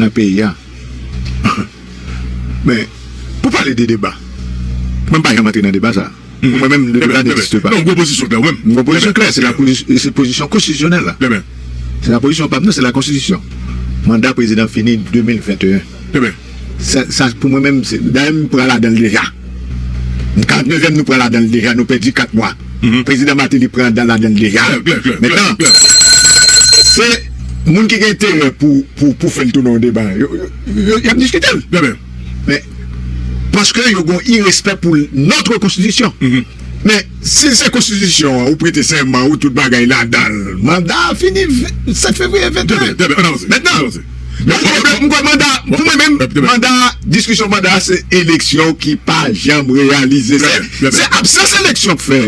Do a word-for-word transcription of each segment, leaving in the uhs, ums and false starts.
nan peyi a. Men, pou pale de deba, mwen m pa janm antre nan deba sa. Pou mwen menm, le deba n'existe pas. Non, ou gen pozisyon klè, ou menm. M gen pozisyon klè, se la pozisyon, se pozisyon konstitisyonèl la. Se la pozisyon pa m nan, se la konstitisyon. Manda prezidan fini de mil venteyen. Sa, sa, pou mwen menm, se, dayè, m pran ladan l deja. Karantnevyèm, nou pran ladan l deja, nou pèdi kat mwa. Prezidan Martelly pran ladan l deja. Mentnan, se moun ki gen enterè pou, pou, pou fè l tounen yon deba. Yo, yo, yo, y ap diskite l. Men, paske yo gen irespè pou notre konstitisyon. Men, si se konstitisyon an, ou prete sèman, ou tout bagay ladan l, manda a fini sèt fevriye venteyen. Mentnan, m kwè manda, pou mwen menm, manda, diskisyon manda a se eleksyon ki pa janm reyalize. Se, se absans eleksyon k fè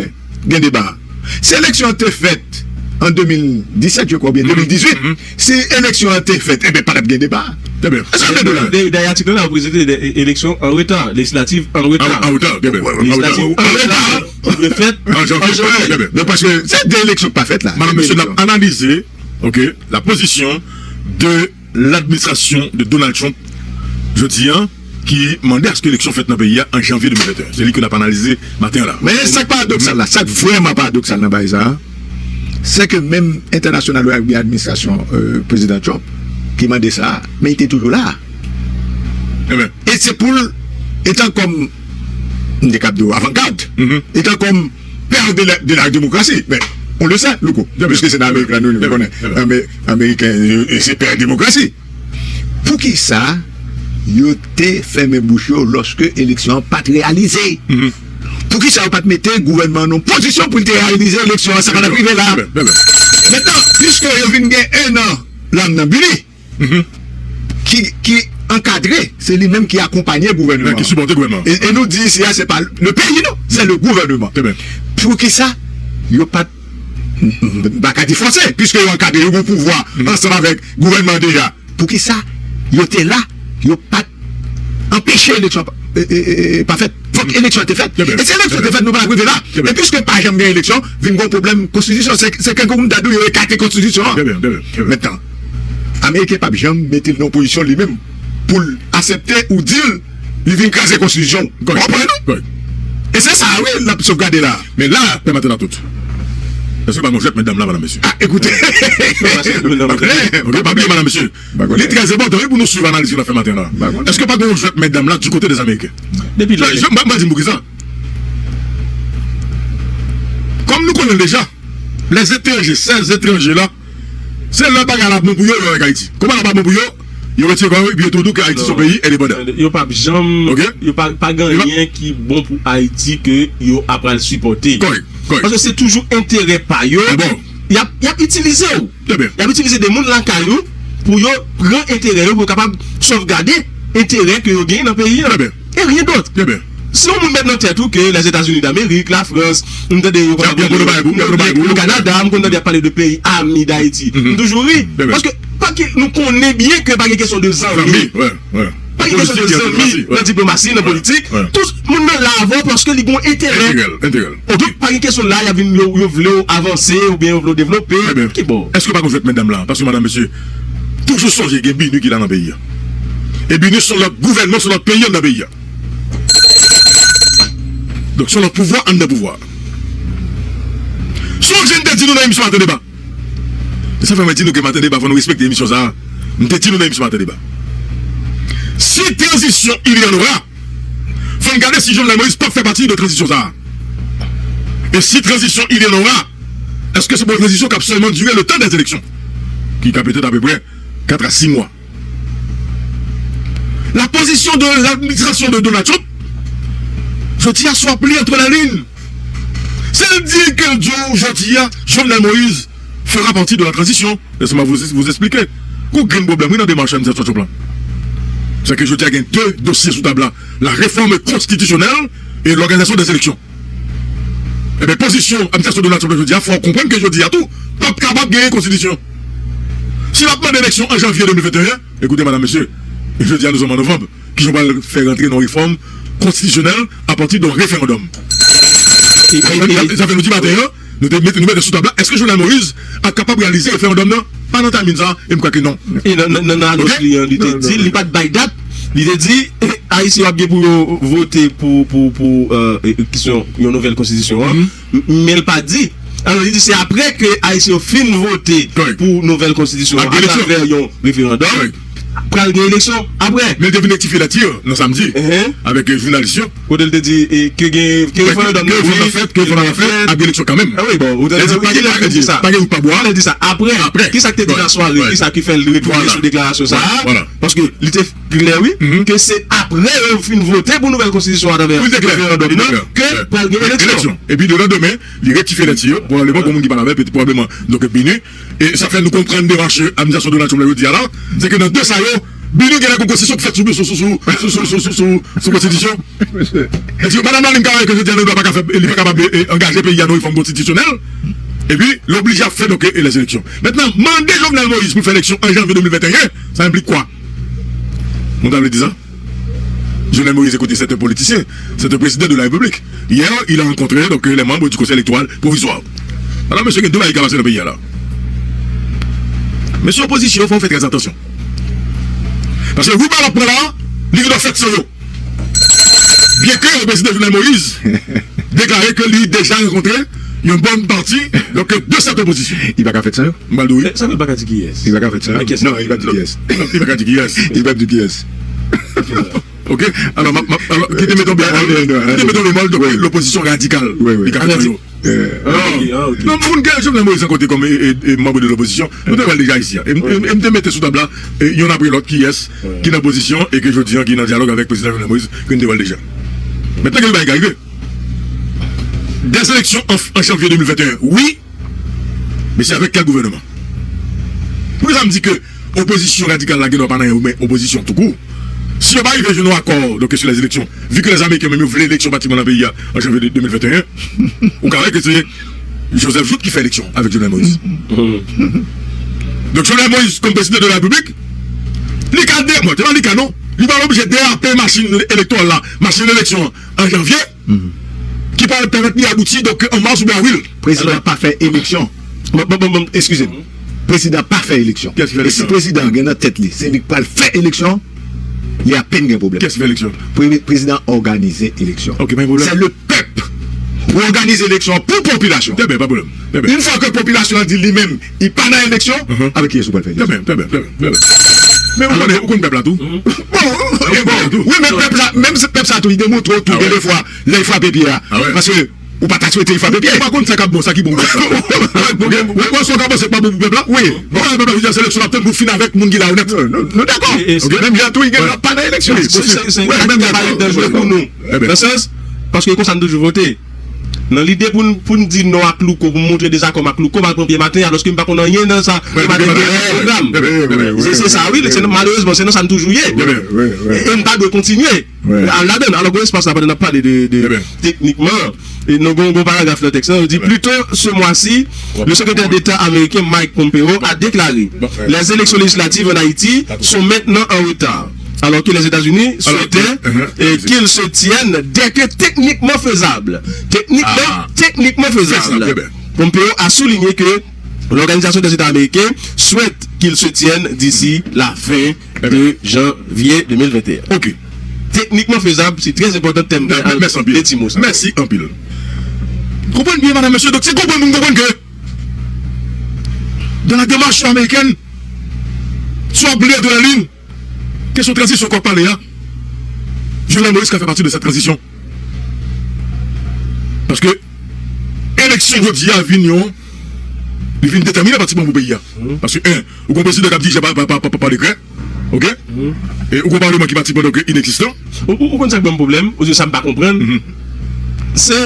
gen deba. Si eleksyon an te fèt an de mil disèt, je crois, oubyen de mil dizuit, si eleksyon an te fèt, enben, pa t ap gen deba. Èske w te la? Dayè, atik la, la reprezante de eleksyon an reta, lejislatif an reta. An reta, lejislatif an reta, ki dwe fèt an janvye. Donk, paske se de eleksyon k pa fèt la. Madanm, mesye, n ap analize, ok, la pozisyon de ladministrasyon de Donald Trump jodi a, ki mande aske eleksyon fèt nan peyi a an janvye de mil venteyen. Se li ke n ap analize maten an la. Men sa k paradoksal la, sa k vrèman paradoksal nan bagay sa a, se ke menm entènasyonal yo oubyen administrasyon, euh, prezidan Trump ki mande sa, men li te toujou la. E se pou l, etan kòm, m te kab di w, avangad, etan kòm père de la, de la démocratie. Men, on le sait, Louko, piske se nan Amerik la nou, nou konnen. Ameriken, euh, se pè demokrasi. Poukisa yo te fèmen bouch yo lòske eleksyon an pa t reyalize? Poukisa yo pa t mete gouvènman an nan pozisyon pou l te reyalize eleksyon an? Sa pa t ap rive la. Mentnan, piske yo vin gen en an la nan bini, ki, ki ankadre, se li menm ki akonpanye gouvènman an. Ki sipòte gouvènman an. E, e nou di isi a, se pa le peyi, non, se le gouvènman. Poukisa yo pa t, m pa ka di fòse, piske yo ankadre, yo gen pouvwa ansanm avèk gouvènman an deja. Poukisa yo te la, yo pa t anpeche eleksyon pa, e, e, e, e, pa fèt? Fòk eleksyon te fèt. E si eleksyon te fèt, nou pa t ap rive la. E piske pa janm gen eleksyon, vin gen yon pwoblèm konstitisyon. Se, se kankou m ta di w yo ekate konstitisyon an. Mentnan, Ameriken p ap janm mete l nan yon pozisyon li menm pou l aksepte ou di l li vin kraze konstitisyon. Ou konprann, non? E se sa, wi, l ap sovgade la. Men la, pèmèt nou tout. Èske pa gon jwèt mèt dam la, madanm, mesye? Ah, ekoute. Ok, pa bliye, madanm, mesye. Li trè enpòtan, wi, pou nou swiv analiz ke n ap fè maten an la. Èske pa gen yon jwèt mèt dam la du côté des Américains? Depi lè. M pa di m poukisa. Kòm nou konnen l deja, les étrangers, ces étrangers là, se lè bagay la bon pou yo, yo avèk Ayiti. Kòman la pa bon pou yo, yo retire kò yo, epi yo tou di w ke Ayiti se yon peyi endepandan. Yo p ap janm, yo pa, pa gen anyen ki bon pou Ayiti ke yo ap pral sipòte. Paske se toujou enterè pa yo. Y ap, y ap itilize w. Y ap itilize de moun lakay ou pou yo pran enterè yo, pou yo kapab sovgade enterè ke yo genyen nan peyi an. E rien d'autre. Si yon moun mèt nan tèt ou ke Lèzetazini Damerik, Lafrans, m tande yo konn ap pale, le Kanada, m konn tande y ap pale de peyi ami Dayiti. M toujou ri. Paske pa gen, nou konnen byen ke pa gen kesyon de zanmi. Pa gen kesyon de zanmi nan diplomasi, nan politik. Tout moun nan la avè w paske li gen yon enterè. Enterè, enterè. Donk, pa gen kesyon la, y ap vin, yo, yo vle w avanse oubyen yo vle w devlope. Ki bò? Èske pa gon jwèt mèt dam la? Paske, madanm, mesye, toujou sonje gen BINUH ki la nan peyi a. E BINUH se yon lòt gouvènman, se yon lòt peyi anndan peyi a. Donk, se yon lòt pouvwa anndan pouvwa. Sonje, m te di nou nan emisyon Maten Deba. Se sa fè mwen di nou ke Maten Deba, fò nou respekte emisyon sa a. M te di nou nan emisyon Maten Deba. Si tranzisyon il y en aura, fò n gade si Jovenel Moïse p ap fè pati de tranzisyon sa a. E si tranzisyon il y en aura, èske se pa yon tranzisyon k ap sèlman dire le tan dèz eleksyon, ki ka petèt apeprè kat a sis mwa? La position de l'administration de Donald Trump, jodi a, soit pli entre les lignes. Si l di ke l di w jodi a, Jovenel Moïse fera partie de la transition, laissez-moi vous, vous expliquer. Gon grenn pwoblèm, wi, nan demach administrasyon Trump lan. Se ke jodi a gen de dosye sou tab la, la réforme constitutionnelle et l'organisation des élections. Ebyen, pozisyon administrasyon Donald Trump la jodi a, fò w konprann ke jodi a tou, p ap kapab genyen konstitisyon. Si l ap mande eleksyon an janvye de mil venteyen, ekoute, madanm, mesye, jodi a nou sòm an novanm, kijan w pral fè rantre nan yon refòm konstitisyonèl apati de yon referandòm? Sa fè nou di maten an, Nou te mete, nou mete sou tab la, èske Jovenel Moïse ap kapab reyalize referandòm nan? Pa nan timing sa, e m kwè ke non. E nan, nan, nan, nan anons li an, li te di, li pa t bay dat, li te di, eh, Ayisyen ap gen pou yo vote pou, pou, pou, euh, eh, kesyon yon nouvèl konstitisyon an, m- men l pa di. Alò, li di se apre ke Ayisyen yo fin vote pou nouvèl konstitisyon an atravè yon referandòm, pral gen eleksyon apre. Men l te vin rektifye lèt li yo nan samdi avèk, eh, jounalis yo. Kote l te di, eh, ke gen, ke referandòm nan fèt, ke referandòm nan fèt, ap gen eleksyon kanmenm. Ah wi, bon, ou te di, pa gen wout pa bwa. Li di sa apre. Kisa k te di nan sware? Kisa ki fè l retounen sou deklarasyon sa a? Paske li te klè, wi, ke se apre yo fin vote pou nouvèl konstitisyon atravè referandòm nan, ke pral gen eleksyon. Epi, le lendemain, li rektifye lèt li yo. Pwobableman, gon moun ki pale avè l, pwobableman, donk, Bini. E sa fè nou konprann demach administrasyon Donald Trump la yo di a la, se ke nan de sa yo, Bini gen lè gon konsesyon ki fèt sou, sou, sou konstitisyon. Èske madanm Lalime ka wè ke jodi a nou pa ka fè, li pa kapab, eh, angaje peyi a nan refòm konstitisyonèl? Epi, li oblije ap fè, donk, eh, lèzeleksyon. Mentnan, mande Jovenel Moïse pou l fè eleksyon an janvye de mil venteyen, sa enplik kwa? Moun ta vle di sa? Jovenel Moïse, écoutez, c'est un politicien, c'est un président de la République. Hier, il a rencontré, donc, les membres du Conseil électoral provisoire. Alò, mesye, gen de bagay ki ka pase nan peyi a la. Mesye opozisyon, fò w fè trè atansyon. Paske rimè l ap pran la, li gen dwa fèt san yo. Byenke le prezidan Jovenel Moïse deklare ke li deja rankontre yon bòn pati, donk, de sèt opozisyon. Li pa ka fèt san yo? M pral di w wi. Eh, sa vle pa ka di kiyès? Li pa ka fèt san yo? Non, li pa di kiyès. Li pa di kiyès. Li pa di kiyès. Ok, alò, m ap, m ap, alò, kite mete yon bemòl, kite mete yon bemòl, donk, lopozisyon radikal, li ka fè yo. Ah, ok, ah, ok. Non, moun gen Jovenel Moïse an kote kòm, e, e, e, manm de lopozisyon, nou te wè l deja isi a. E m, e m, e m te mete sou tab la, e, yonn apre lòt, kiyès ki nan pozisyon e ke jodi an ki nan dyalòg avèk prezidan Jovenel Moïse, ke n te wè l deja. Mentnan, gen yon bagay ki ka rive. Des élections en, en janvier deux mille vingt et un, wi, men se avèk kèl gouvènman? Poukisa m di ke opozisyon radikal la gen dwa pa nan anyen, men opozisyon toukou? Si yo pa rive jwenn yon akò, donk, sur les élections, vu que les Américains menm yo vle eleksyon pratiquement nan peyi a an janvye de, de mil venteyen, ou ka wè ke se Joseph Jouthe ki fè eleksyon avèk Jovenel Moïse. Donk, Jovenel Moïse, kòm prezidan de la Repiblik, li ka de, bon, se pa li ka non, li pa oblije derape machin elektoral la, machin eleksyon an, an janvye, ki pa pèmèt li abouti, donk, an mas oubyen avril. Prezidan pa fè eleksyon. Bon, bon, bon, bon, eskize m. Prezidan pa fè eleksyon. Kiyès ki fè eleksyon? E si prezidan gen nan tèt li, se li k pral fè eleksyon, li apèn gen pwoblèm. Kiyès ki fè eleksyon? Pre- prezidan òganize eleksyon. Ok, pa gen pwoblèm. Se le pèp pou òganize eleksyon pou popilasyon. Trè byen, pa pwoblèm. Trè byen. Yon fwa ke popilasyon an di li menm, li pa nan eleksyon, avèk kiyès ou pral fè eleksyon? Trè byen, trè byen, trè byen, trè byen. Men ou konnen, ou konn pèp la tou. Bon, e bon, wi, men pèp la, menm si pèp sa tou, li demontre w tou gen de fwa, lè l frape pye a. Paske ou pa ta swete l frape pye. Ou pa konn sa k ap bon, sa ki bon pou pèp la. Ou wè sa w ka panse k pa bon pou pèp la? Wi. Ou wè pèp la, jodi a, se eleksyon l ap tann pou l fin avèk moun ki la yo nèt. Nou dakò. Menm jan tou, li gen dwa pa nan eleksyon. Se, se, se, se yon bagay danjre pou nou. Nan sans, paske konsa n toujou vote. Nan lide pou n, pou n di non ak Louko, pou n montre dezakò m ak Louko, m al pran pye maten, alòske m pa konn anyen nan sa. Pye maten gen pwogram. Se, se sa, wi. Se, malerezman, se nan sa n toujou ye. E, e n pa dwe kontinye al ladan l. Alò, gon espas la, pandan n ap pale de, de teknikman, e nou gon, gon paragraf nan tèks la, yo di, plus tôt ce mois-ci, le secrétaire d'État américain Mike Pompeo a déclaré, les élections législatives en Haïti sont maintenant en retard, alors que les États-Unis souhaitaient, euh, qu'ils se tiennent dès que techniquement faisable. Techniquement, techniquement faisable. Pompeo a souligné que l'Organisation des États américains souhaite qu'ils se tiennent d'ici la fin de janvier deux mille vingt et un. Ok. Teknikman fezab, se trè enpòtan tèm nan, mèsi anpil. De ti mo sa. Mèsi anpil. Konprann byen, madam, mesye, donk se konprann pou n konprann ke dans la démarche américaine, si w ap li entre les lignes, kesyon tranzisyon ke w ap pale a, Jovenel Moïse ka fè pati de cette transition. Paske eleksyon jodi a vin yon, li vin detèminan pratiquement pou peyi a. Paske, en, ou gon prezidan k ap dirije pa, pa, pa, pa, pa dekrè, ok? E ou gon palman ki pratiquement, donk, inegzistan. Ou, ou, ou konn sa k ban m pwoblèm, oubyen sa m pa konprann? Se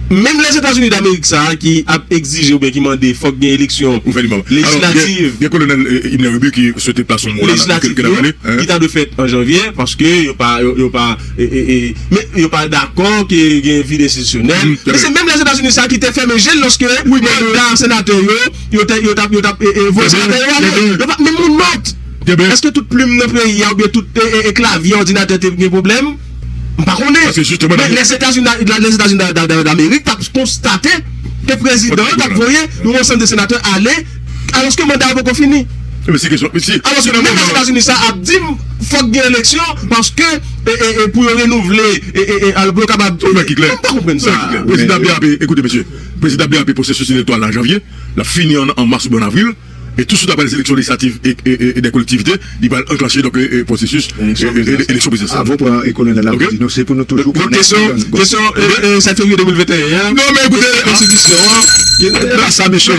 menm Lèzetazini Damerik sa a ki ap egzije oubyen ki mande fòk gen eleksyon lejislativ. Gen, gen kolonèl, eh, Himler Rebu ki swete plas yon mo la, ke, ke n ap pale, ki ta dwe fèt an janvye, paske yo pa, yo, yo pa, e, e, e, men yo pa dakò ke gen vid enstitisyonèl. Men se menm Lèzetazini sa a ki te fèmen je l lòske manda senatè yo, yo te, yo t ap, yo t ap, e, e, vote senatè yo ale. Yo pa t menm yon nòt. Èske tout plim nan peyi a oubyen tout, e, e, e, klavye òdinatè te gen pwoblèm? M pa konnen. Paske jisteman, men Lèzetazini, Lèzetazini Damerik t ap konstate ke prezidan an t ap voye yon ansanm de senatè ale, alòske manda yo poko fini. Men se kesyon, men si, alòske menm Lèzetazini sa ap di m fòk gen eleksyon paske e, e, e, pou yo renouvle e, e, e, al pou yo kapab. Ou wè ki klè. M pa konprann sa. Prezidan B A P, ekoute mesye, prezidan B A P, pwosesis elektoral la janvye, l ap fini an, an mas oubyen an avril. E touswit apre lèzeleksyon lejislativ e, e, e, e dè kolektivite, li pral anklanche donk e, e, pwosesis eleksyon prezidansyèl. Avan pran e kolonèl la pou di nou, se pou nou toujou konnen. Kesyon, kesyon sèt fevriye de mil venteyen an. Non, men ekoute, konstitisyon an. E pa sa, mesye.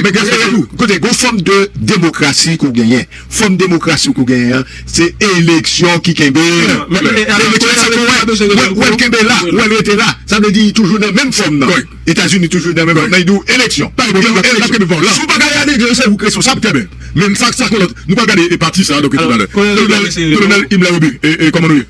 Kote, gon fòm de demokrasi ke w genyen. Fòm demokrasi ke w genyen an, se eleksyon ki kenbe. Eleksyon, sa ke w wè, w wè l kenbe la, w wè l rete la. Sa vle di toujou nan menm fòm nan. Etazini toujou nan menm fòm nan, li di w eleksyon. Si w pa gade eleksyon, se ou k responsab. Trè byen. Men sa, sa, nou pral gade e pati sa, donk, talè. Kolonèl Himmler Roby, e, e, kòman nou ye?